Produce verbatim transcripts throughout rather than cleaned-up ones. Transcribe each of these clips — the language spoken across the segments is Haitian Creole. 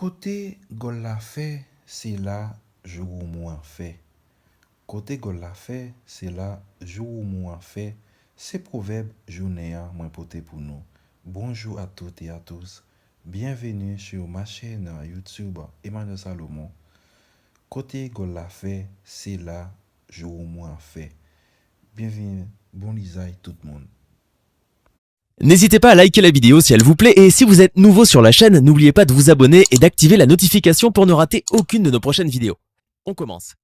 Kote gòl la fè, se la jou woumou an fè. Kote gòl la fè, se la jou woumou an fè. Se pwovèb jounen an mwen pote pou nou. Bonjour à toutes et à tous. Bienvenue sur ma chaîne YouTube Emmanuel Salomon. Kote gòl la fè, se la jou woumou an fè. Byenvini, bon lizay tout moun. N'hésitez pas à liker la vidéo si elle vous plaît et si vous êtes nouveau sur la chaîne, n'oubliez pas de vous abonner et d'activer la notification pour ne rater aucune de nos prochaines vidéos. On commence.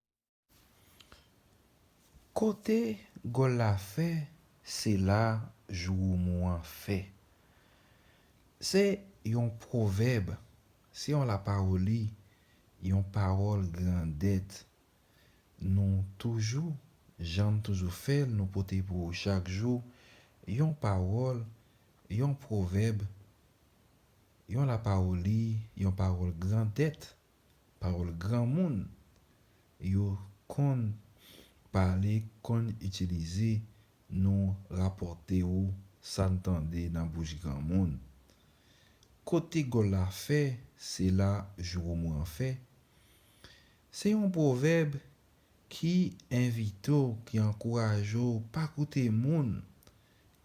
Kote gòl la fè, se la jou woumou an fè. Se yon pwovèb, se yon lapawoli, yon pawòl grandèt. Nou toujou, jan n toujou fè l, nou pote pou ou chak jou yon pawòl, yon pwovèb, yon lapawoli, yon pawòl grandèt, pawòl granmoun. Yo konn pale, konn itilize, nou rapòte ou sa n tande nan bouch granmoun. Kote gòl la fè, se la jou woumou an fè. Se yon pwovèb ki envite w, ki ankouraje w, pa koute moun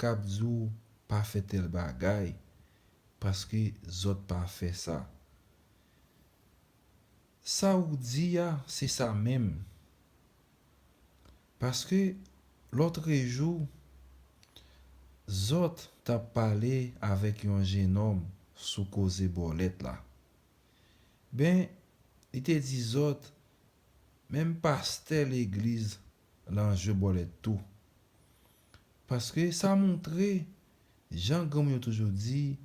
k ap di w pa fè tèl bagay, paske zòt pa fè sa. Sa ou di a, se sa menm. Paske lòtrejou, zòt t ap pale avèk yon jennonm sou koze bòlèt la. Ben, li te di zòt, menm pastè legliz lan jwe bòlèt tou. Paske sa montre, jan granmoun yo toujou di,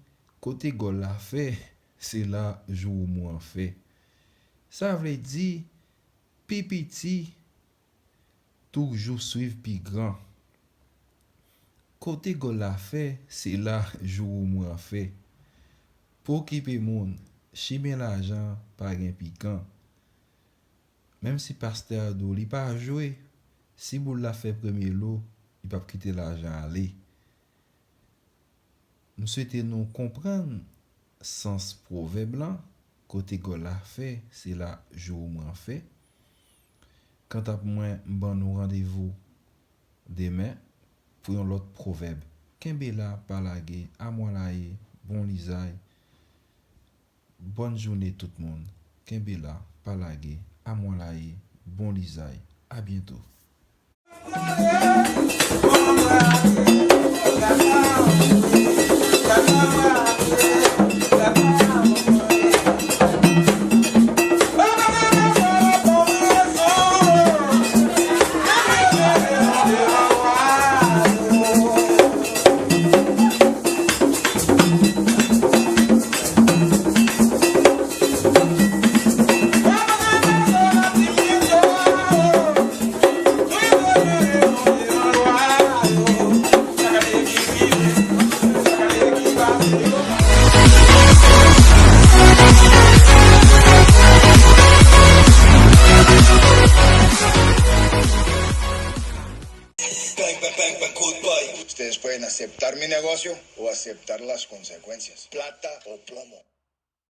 kote gòl la fè, se la jou woumou an fè. Sa vle di, pi piti toujou swiv pi gran. Kote gòl la fè, se la jou woumou an fè. Pa okipe moun, chimen lajan pa gen pikan. Menm si pastè a di w li pa jwe, si boul la fè premye lo, li p ap kite lajan ale. M swete nou konprann sans pwovèb lan, kote gòl la fè, se la jou woumou an fè. Kanta pou mwen, m ban nou randevou demen pou yon lòt pwovèb. Kenbe la, pa lage, amwalaye, bon lizay. Bòn jounen tout moun. Kenbe la, pa lage, amwalaye, bon lizay. A byento. Ustedes pueden aceptar mi negocio o aceptar las consecuencias. Plata o plomo.